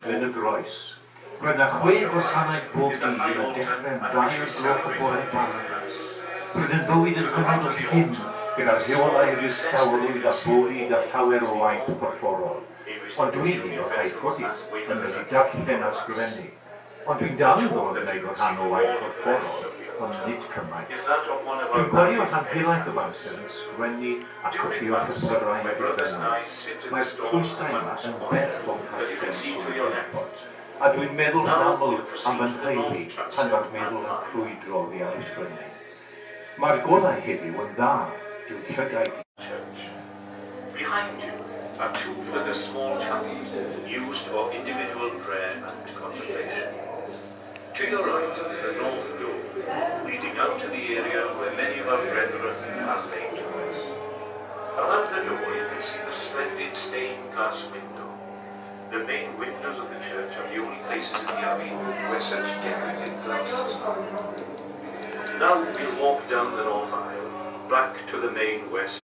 Bryn y Groes. Roedd 'na chwe gwasanaeth bob Is the dydd high yn altar dechrau am at dair which we gloch y celebrate bore Mass. Roedd yn bywyd To yn the hynod right o of the llym altar gyda is a rheolau small distawrwydd a bwyd a llawer o waith corfforol. In which Ond the dwi'n un communion o'r rhai vessels ffodus and yn wafers medru are kept darllen a for Mass. sgrifennu. Ond dwi'n dal The yn tomb ddod yn that gwneud you o can rhan see o waith all to the left corfforol, of the ond altar nid cymaint. Is that of one of Dwi'n our gwario Baptist rhan helaeth o benefactors. amser yn sgwennu a During copio Mass, llythyrau my a brothers and dogfennau. I sit in the Mae'r stalls of pwysau the yma monks' yn choir bell o'n that you can cartref see to Swydd your left. Hereford. A dwi'n meddwl yn Now aml we'll am proceed fy to the nheulu north pan transept mae'r and meddwl yn aisle. crwydro oddi ar y sgwennu. Mae'r golau heddiw yn dda, dyw'r llygaid Church. Behind you are two further small chapels used for individual prayer and contemplation. To your right is the north door, leading out to the area where many of our brethren are laid to rest. Above the door you can see the splendid stained glass window. The main windows of the church are the only places in the abbey where such decorative glass is found. Now we'll walk down the north aisle, back to the main west